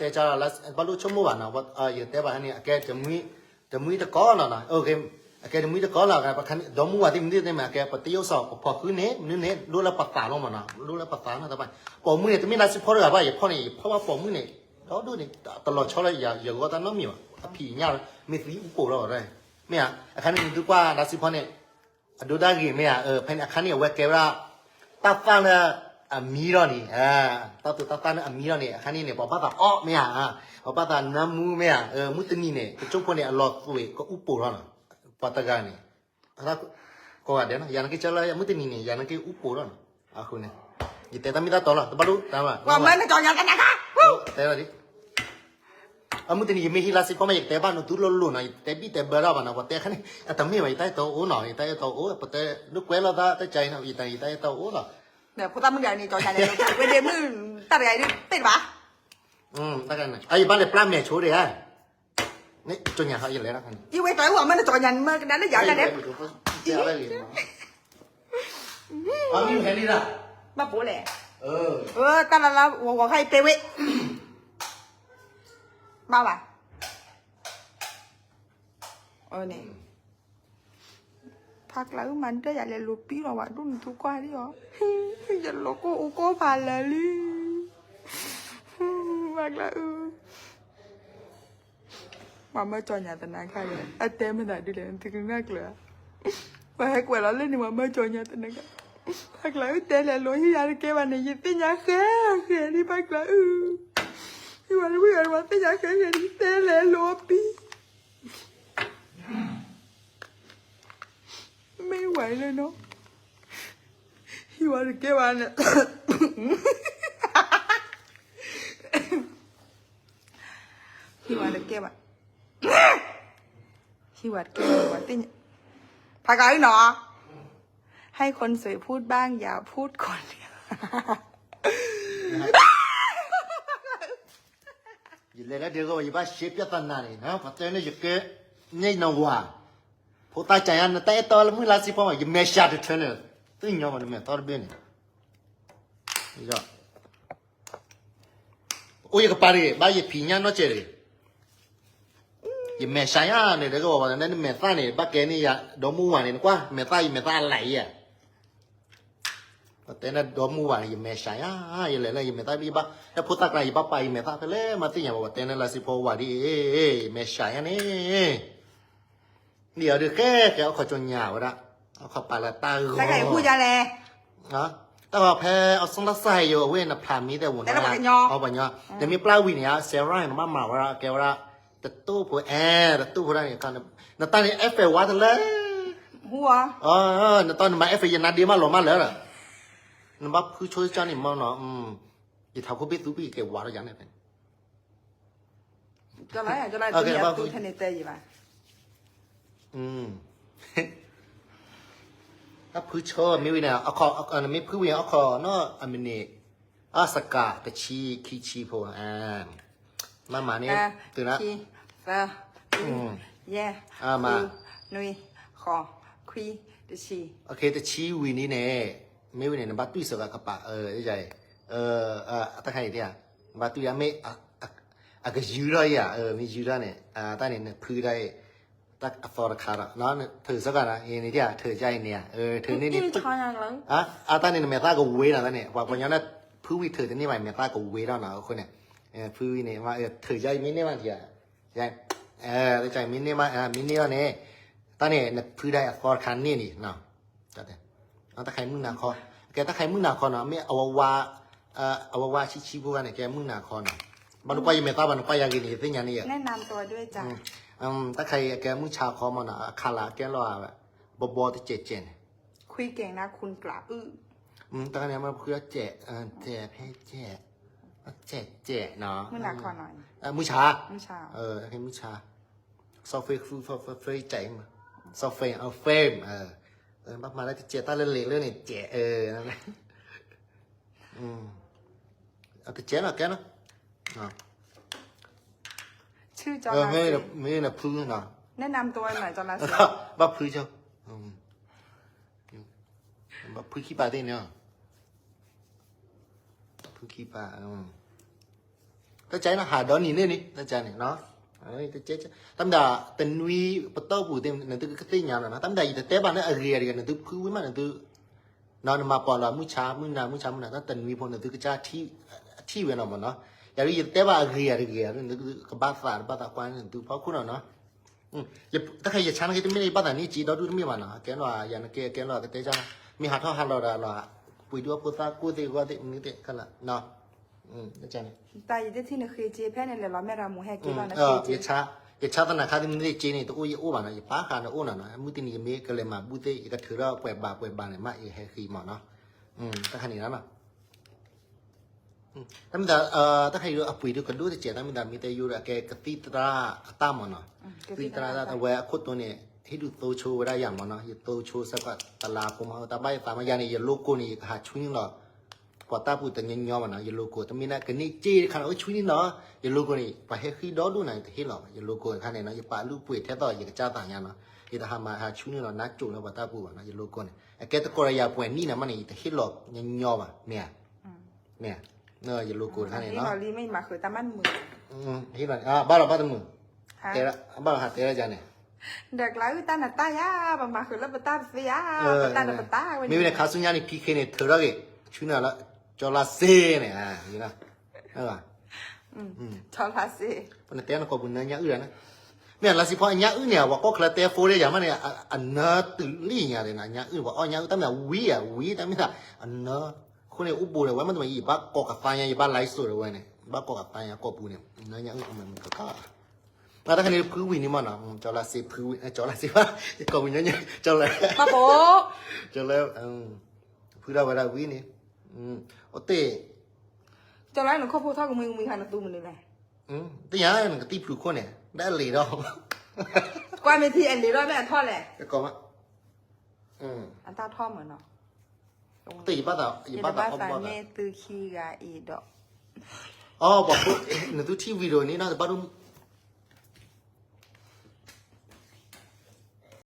တဲကလၢ ဘၣ်လိၣ်ဆိကမိၣ်ဘၣ်နီၤ, ယတဲဘၣ်န့ၣ် အကဲ တမှံတကီလီၤနီၤ, အကဲတမှံတကီလီၤ, ဒီမူဝၤသ့ၣ်မနုၤသ့ၣ်မး အကဲပတယိၣ်စီၤ ပဖီၣ်ဃုန့ၣ် မနုၤန့ၣ် ဒိၣ်လၢပသးလီၤမးနီၤ, ဒိၣ်လၢပသးနီၤ, ပိာ်မုၣ်န့ၣ် တမ့ၢ်လၢစံဖီတဂၤဘၣ်, ယဖီၣ်န့ၣ် ယဖီၣ်ဘၣ်ပိာ်မုၣ်န့ၣ် ဒီဒိၣ်န့ၣ် တလီၤဆီလၢယဂီၢ်တၢ်နီတမံၤဘၣ်, အဖံးညၣ် မ့ၢ်သံအူပိာ်လီၤ, မ့ၢ်ဧါ, အခါန့ၣ် နသုကွၢ်လၢစံဖီန့ၣ် အဒိဒၣ်ဂ့ၤမ့ၢ်ဧါ, ဖဲန့ၣ်အခါန့ၣ် အဝဲကဲဝဲဒၣ် တၢ်သၣ်လၢအမံထီၣ်န့ၣ်, တၢ်သူတၢ်သၣ်လၢအမံထီၣ်န့ၣ် အခါန့ၣ်န့ၣ် ပှၤဘၣ်သးအီၣ်မ့ၢ်ဧါ, ပှၤဘၣ်သးနါမူမ့ၢ်ဧါ, မုၢ်တနံၤန့ၣ် ကၠိဖိန့ၣ် အလီၤသွံၣ်ကအူပိာ်ထီၣ်နီၤ, ပှၤတဂၤန့ၣ် ကိးဂၤဒဲးနီၤ, ယၤနက့ၤကၢလၢမုၢ်တနံၤန့ၣ် ယၤနက့ၤအူပိာ်ထီၣ်နီၤ, အဃိန့ၣ် ယတဲတၢ်မ့ၢ်တၢ်တီလီၤ တဘၣ်လိၣ်တၢ်ဘၣ်, ပှၤမၢနကၠီညါတနၤခါ, တဲလီၤဒ် အမုၢ်တနံၤ ယမ့ၢ်ဟံးလၢစံဖီမ့ၢ် ယကတဲဘၣ်နသုလီၤလိၤနီၤ, ယတဲဘံၣ်တဲဘၢဒၣ်ဘၣ်နီၤ, ပှၤတဲခါန့ၣ် အတမ့ၢ်ဘၣ် ယတၢ်အဲၣ်တီအိၣ်နီၤ, ယတၢ်အဲၣ်တီအိၣ်, ပတဲဒိၣ်ကွဲလီၤသးတၢ်ကၢအံၤနီၤ, ယတၢ် ယတၢ်အဲၣ်တီအိၣ်လီၤ, ဖိသၣ်မုၣ်တဂၤန့ၣ် ကၠီညါန့ၣ် ဝဲဒၣ်မုၢ်တၢ်တဂၤအံၤဒ်သ့ၣ်တဘၣ်, တၢ်ကန့ၣ် အယဘၣ်လဲၤပျၢ်မဲာ်ဆိဒံးဧါ, န့ၣ်ကၠီညါဟီယလဲၤဒၣ်ခါန့ၣ်, ယဝဲတၢ်အိၣ်အမၢနကၠီညါန့ၣ် မၢကဒါလၢယၤကဒါန့ၣ် ဘၣ်ဘိလဲၣ်, တၢ်လၢလၢဂီၤဂီၤခါအံၤတဲဝဲ, ဘၣ်ဘၣ်, န့ၣ်, ဖးကျးအုၣ်မၤဒၢယၤလဲၤလိၤပံလီၤဝဲ ဒိၣ်နထူကွၢ်ဒံးအီၤ, ယလီၤကိၢ်အိၣ်ကိၢ်ဖးလၢာ်လံ, ဖးကျးအုၣ် ပှၤမၢကၠီညါတနၤခါလဲၣ်, အတဲမတၤဒ်လဲၣ် သုကနၣ်ကျၢၤ, ပှၤဟဲကွဲးလီၤလၢန့ၣ် ပှၤမၢကၠီညါတနၤခါ, ဖးကျးအုၣ်တဲလဲၤလိၤဟံၣ်ယၤတကဲဘၣ်န့ၣ် ယသ့ၣ်ညါဃဲဃဲဒံး ဖးကျးအုၣ်, ဟံၣ်ဝဲတဝံၣ်ဝဲ ပှၤသ့ၣ်ညါဃဲဃဲဒံး တဲလဲၤလိၤပံ မ့ၢ်ဝဲလၢနီၤ, ဟံၣ်ဝဲတကဲဘၣ်န့ၣ်, ဟံၣ်ဝဲတကဲဘၣ်, ဟံၣ်ဝဲတကဲဘၣ်, ဖးကၤအုၣ်နီၤ, ให้คนสวยพูดบ้าง อย่าพูดคนเดียว ယလဲၤလၢဒဲကီၢ် ယဘၣ်ရှဲပျၢ်သးနၤန့ၣ် ပှၤတဲန့ၣ်ယကဲ န့ၢ်နဝၤ ဖိသၣ်ကၢ်ယါ နတၢ်အဲၣ်တီလၢမုၢ်လါစံဖီမး ယမဲာ်ဆှးတထၢန့ၣ် သ့ၣ်ညါမး နမဲာ်သီတဘ့ၣ်န့ၣ် အိၣ်ယကပၤတဂ့ၤ ဘၣ်ယဖံးညၣ်နီၢ်ကဲးတဂ့ၤ ယမဲာ်ဆှးယါန့ၣ် ဒဲကဝီၤပှၤန့ၣ် နမဲာ်သၣ်န့ၣ် ဘၣ်ကဲန့ၢ်ယၤ ဒီမုၢ်ဝၤန့ၣ် နကွၢ် မဲာ်သၣ်ယမဲာ်သၣ်အလၢ်ယဲၢ် ပှၤတဲန့ၣ်ဒီမုၢ်ဝၤန့ၣ် ယမဲာ်ဆှးယါ ယလဲၤလၢယမဲာ်သၣ်ဘၣ် လၢဖိသၣ်ကျါ ယဘၣ်ပာ်ယမဲာ်သၣ်ဖဲလဲၣ် မၤသ့ၣ်ညါဘၣ် ပှၤတဲန့ၣ်လၢစံဖီဝၤဒ်အံၤ ယမဲာ်ဆှးယါန့ၣ် န့ၣ်အီၤဒုးဃဲဃဲ အခီၣ်ကၠီညါဝဲဒၣ် အခီၣ်ပာ်လၢတၢ်ဂီၤ တၢ်ဂီၤဖဲအီၤ စူၣ်လၢစၢ်ယိၤ အဝဲနဖျးမံသဲဝဲ နမ့ၢ်ပျၢ်ဝံၤန့ၣ် Sarah နဘၣ်မၤဝဲဒၣ် ကဲဝဲဒၣ် တတိၢ်ဖိအဲ တတိၢ်ဖိဒၣ်န့ၣ် နတၢ်န့ၣ် effect ဝါတလၢ နတၢ်န့ၣ်မၤ effect ယနါဒ့မးလီၤမးလၢ နဘၣ်ဖုဆိကၢ်န့ၣ်မးနီၤ ယထးခိၣ်ဘ့ၣ်သူဘ့ၣ်ကဲဝါထီၣ်ယၤန့ၣ် ဖဲန့ၣ် တၢ်ဖုဆိမ့ၢ်ဝံၤန့ၣ် မ့ၢ်ဖုဝံၤအခီၣ် နီၢ်အမံးနံး အစကၤ တဆံခံဆံဖိ မၤမၤန့ၣ် တုၤနၤ သၢ ယဲၢ် နွံ ဃိး ခွံ တဆံ တဆံဝံၤန့ၣ်န့ၣ် မ့ၢ်ဝံၤန့ၣ် နဘၣ်တွံၢ်စၢၤကပၤ တၢ်ခါအံၤ နဘၣ်တွံၢ်မ့ၢ် အကယုၢ်ထီၣ်ယၤ မ့ၢ်ယုၢ်ထီၣ်န့ၣ် တၢ်န့ၣ် နဖုဒၣ် တၢ်အသီတခါဒီး ထုးစ့ၢ်ကီးနီၤ အံၤန့ၣ် ထုးကါအံၤန့ၣ် ထုးန့ၢ်န့ၣ် အတၢ်န့ၣ် နမဲာ်သၣ်ကဝ့ၤနီၤ တၢ်န့ၣ် ပှၤကညီန့ၣ် ဖုဝံၤထုးတန့ၢ်ဘၣ် မဲာ်သၣ်ကဝ့ၤထီၣ်နီၤ အဃိန့ၣ် ဖုဝံၤန့ၣ် ထုးကါအံၤမ့ၢ်န့ၢ်ဘၣ် မ့ၢ်န့ၢ်ဘၣ်န့ၣ် တၢ်န့ၣ် နဖုဒၣ်အသီတခါန့ၣ်န့ၣ် တၢ်ခါအံၤမုၢ်နၤခီ ကဲတၢ်ခါအံၤမုၢ်နၤခီနီၤ မ့ၢ်အဝဲဝါ အဝဲဝါဆံးဆံးဖိဂၤန့ၣ် ကဲမုၢ်နၤခီနီၤ ဘၣ်နကွၢ်ယမဲာ်သၣ်ဘၣ်နကွၢ်ယၤဂ့ၤန့ၣ် ယသ့ၣ်ညါန့ၣ်ယဲ တၢ်ခါအံၤ အကဲမုၢ်ဆါခီမနီၤ အခါလၢအကဲလီၤ ဘီဘီတစဲးစဲးန့ၣ် ခွံကဲၤနၤ ခွံကျးအုၣ် တၢ်ခါန့ၣ် မ့ၢ်ဖုအစဲး စဲးဖဲစဲး စဲးစဲးနီၤ မုၢ်ဆါ မုၢ်ဆါ စီၤဖ့ ဖု ဖု ဖု ကြိုက်မး စီၤဖ့ အ fame ဘၣ်မၤလၢတစဲးတၢ်လၢလံာ်လၢန့ၣ် စဲး အတစဲးနီၤ ကဲနီၤ မ့ၢ်နဖုနီၤ ဘၣ်ဖုဆိ ဘၣ်ဖုခံပၤသ့ၣ်န့ၣ် ဖုခံပၤ တၢ်ကန့ၣ် ဟးဒီနံၤန့ၣ်န့ၣ် တၢ်ကန့ၣ်နီၤ, တၢ်မ့ၢ်ဒၣ် တနွံပတီၢ်ပူၤသ့ၣ် နသုကသ့ၣ်ညါနီၤနီၤ, တၢ်မ့ၢ်ဒၣ် ယတတဲဘၣ်န့ၣ်အဂ့ၤအဂ့ၤ နသုဖုဝံၤမး နသု နမၤပိာ်လီၤမုၢ်ဆါမုၢ်နၤ မုၢ်ဆါမုၢ်နၤ တၢ်တနွံဖိ နသုကစၢ်ထံၣ်ဝဲနီၤမးနီၤ, ယၤဒ်ယတတဲဘၣ်အဂ့ၤအဂၤတဂ့ၤ နသုကဘၣ်သးတဘၣ်သးကွၢ်န့ၣ် နသုဖီခိၣ်နီၤနီၤ, တခါယဆါနက့တမ့ၢ်ဘၣ်သးန့ၣ် က့ဒီဒူၣ်တမ့ၢ်ဘၣ်နီၤ, ကဲနီၤ ယၤနကဲကဲလီၤကတဲဆါ, မ့ၢ်ဟးထီၣ်ဟးလီၤဒီးလီၤ, ပှ့ၤဒုးအဖိသၣ်ကိၢ်သ့ၣ်ဂီၢ်သ့ၣ် မနုၤသ့ၣ်ခါလၢ တၢ်ယတထံၣ်နဃ့က့ဖဲန့ၣ်လဲၤလီၤ မဲၣ်ရမူဟဲက့လီၤနဃ့က့, ယဆါသနာ်ခါသ့ၣ်မနုၤသ့ၣ်က့န့ၣ် တအိၣ်ယအိၣ်ဘၣ်နီၤ, ယပာ်ဃာ်နအိၣ်နီၤနီၤ, မုၢ်တနံၤယမ့ၢ်ကလဲၤမၤဘူၣ်သ့ၣ် ယကထုးထီၣ်ပှဲၤဘးပှဲၤဘးန့ၣ် မ့ၢ်ယဟဲဃ့မးနီၤ, တၢ်ခါန့ၣ်လီၤနီၤ တၢ်မ့ၢ်သး တၢ်ခါအံၤအပှ့ၤဒုးကဒိၣ်တစဲး တၢ်မ့ၢ်သးမ့ၢ်တဲယိဒီး အကဲကသံၣ်သရၣ်အတၢ်မးနီၤ, ကသံၣ်သရၣ်အဝဲအခိၣ်တိန့ၣ် ဟ့ၣ်ဒုးသိဆိဝဲဒၣ်ယၤမးနီၤ, ယသိဆိစ့ၢ်ကီးတလါဖိမး တၢ်ဘၣ်ယသးမး ယၤန့ၣ် ယ logo န့ၣ် ယကဟးဆူန့ၣ်လီၤ, ပှၤတၢ်ပူၤတညီညီမးနီၤ, ယ logo တမ့ၢ်ဒၣ်ကန့ၢ်စ့တခါနီၤ အိၣ်ဆူန့ၣ်နီၤ, ယ logo န့ၣ် ပှၤဟဲဃံဒီဒူၣ်နီၤ ယတဟ့ၣ်လီၤဘၣ်, ယ logo တခါန့ၣ်နီၤ ယပာ်လုၢ်ပှ့ၤထဲသိးယကစၢ်သးညါနီၤ, ယတဟးမၤဟးဆူန့ၣ်လီၤ နါစိၤလၢပှၤတၢ်ပူၤဘၣ်နီၤ, ယ logo န့ၣ် အကဲတကိးဒီးယၤပှဲၤနံၣ်နီၤ မ့ၢ်န့ၣ် ယတဟ့ၣ်လီၤ ညီညီဘၣ် မ့ၢ်ဧါ, မ့ၢ်ဧါ, ယ logo တခါန့ၣ်နီၤ, ဘၣ်လီၤဟးတဲဒၣ်ယၤန့ၣ်, ဒီးကျါအုၣ်တၢ်နတၢ်ယၤ ပမၤဃုာ်လၢပတၢ်ပသ့ဧါ, ပတၢ်ဒီးပတၢ်ဝဲ မ့ၢ်ဝဲန့ၣ် ခါဆူညါန့ၣ် ဖံခ့န့ၣ် ထုးထီၣ်က့ၤ ဆူန့ၣ်လၢ ကၠီလါစ့န့ၣ်, ကၠီလါစ့, နတဲနကိာ်ပူၤနၢညါအုၣ်ဒၣ်န့ၣ်, မ့ၢ်လါစ့ဖီအညါအုၣ်န့ၣ် ပှၤကီၢ်ချၢတဲဖိဒ်ယၤမးန့ၣ် အနၢတုၤလံညါဒၣ်န့ၣ် အညါအုၣ်န့ၣ် ပှၤအီၣ်ညါအုၣ် တၢ်မ့ၢ်ဝံၤဧါ ဝံၤ တၢ်မ့ၢ်သး အနၢ အဃိန့ၣ် အိၣ်ဘူးဒီးဝဲမ့တမ့ၢ် ယဘၣ်ကိးကသါညါ ယဘၣ် live show ဒီးဝဲန့ၣ် ဘၣ်ကိးကသါညါကိာ်ပူၤန့ၣ် နၢညါအုၣ်အမုၢ်ကခါ တၢ်ခါန့ၣ်ဖုဝံၤန့ၣ်မးနီၤ ကၠီလါစ့ ဖုဝံၤ ကၠီလါစ့ ကိာ်ပူၤညီညီ ကၠီလါ ကၠီလါ ဖုဒၣ်ဝဲဒၣ်ဝံၤန့ၣ် အိၣ်တ့ၢ် ကၠီလါ နခိၣ်ဖိထီၣ်ကမှံကမှံခါနသူမနုၤလဲၣ် သ့ၣ်ညါနကသံၣ်ဖျုးခိၣ်န့ၣ် ဒၣ်အလံာ်ဒီး ကွၢ်မ့ၢ်ထံအလံာ်ဒီးမ့ၢ်အထီၣ်လဲၣ် အတၢ်ထီၣ်မးနီၤ တ့ၢ်ယဘၣ်သး ယဘၣ်သးန့ၢ်သုခံဂၤအံၤဒီး အီ ပှၤဖိ နသုထံၣ် video န့ၣ်နီၤ တဘၣ်ဒိ